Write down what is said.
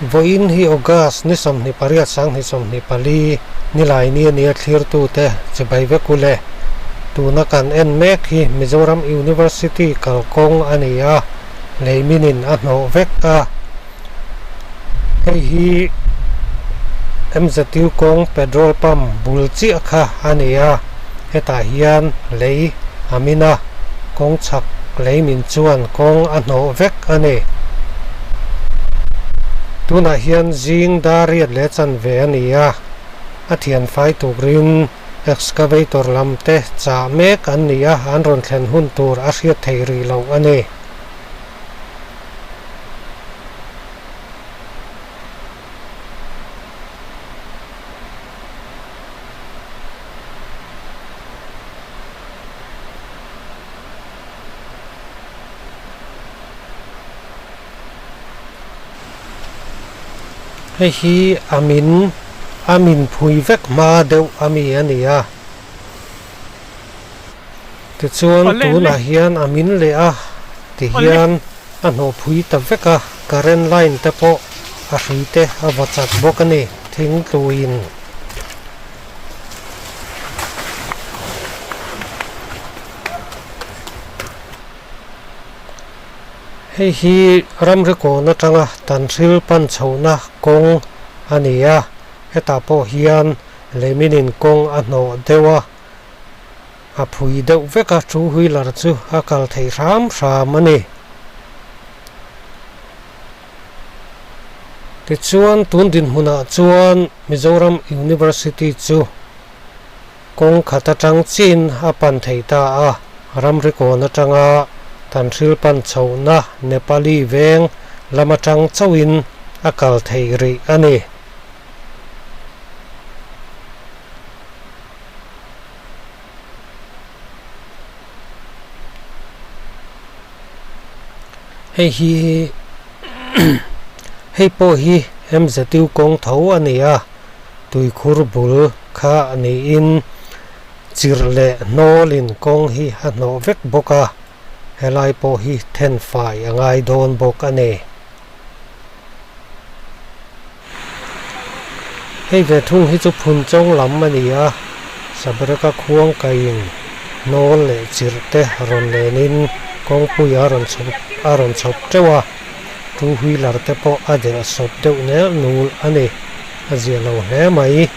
Vawiin hi August ni 28 2024 nilai ni a nia thlirtute chibai vek u le. Tuna kan en mek hi Mizoram University kalkawng a ni a, leiminin a hnawh vek a. Hei hi MZU kawng petrol pump bul chiah kha a ni a, hetah hian lei a min a, kawng chhak lei min chuan kawng a hnawh vek a ni. Tunah hian zing dar riat leh chanve a ni a, a thianfai turin excavator lam te chah mek an ni a, an rawn thlen hun tur a hriat thei rih loh a ni. Hei hi a min a min phui vek hma deuh a mi a ni a. Tichuan tunah hian a min leh a ti hian a hnawh phui ta vek a, current line te pawh a hrui te a va chat bawk a ni thingtluin. Hei hi ramri kawn atanga Tanhril pan chhohna kawng a ni a, hetah pawh hian Leminin kawng a hnawh deuh a, a phui deuh vek a, two wheeler chu a kal thei hram hram a ni. Tichuan tun dinhmunah chuan Mizoram University chu kawng khat atang chin a pan thei ta a, ramri kawn atanga Tanhril pan chhohna Nepali veng lam atang chauhin a kal thei rih a ni. Hei hi hei pawh hi MZU kawng tho a ni a, tuikhur bul kha niin chirh leh hnawlin kawng hi a hnawh vek bawk a, helai pawh hi thenfai a ngai dawn bawk a ni. Hei ve thung hi chu phun chawng lam a ni a, Sabereka khuang kaiin hnawl leh chirh te rawn lenin kawngpui a rawn chhawp a rawn chhawp teuh a, two wheeler te pawh a delh sawp deuh nel nul a ni, a zia lo hle mai.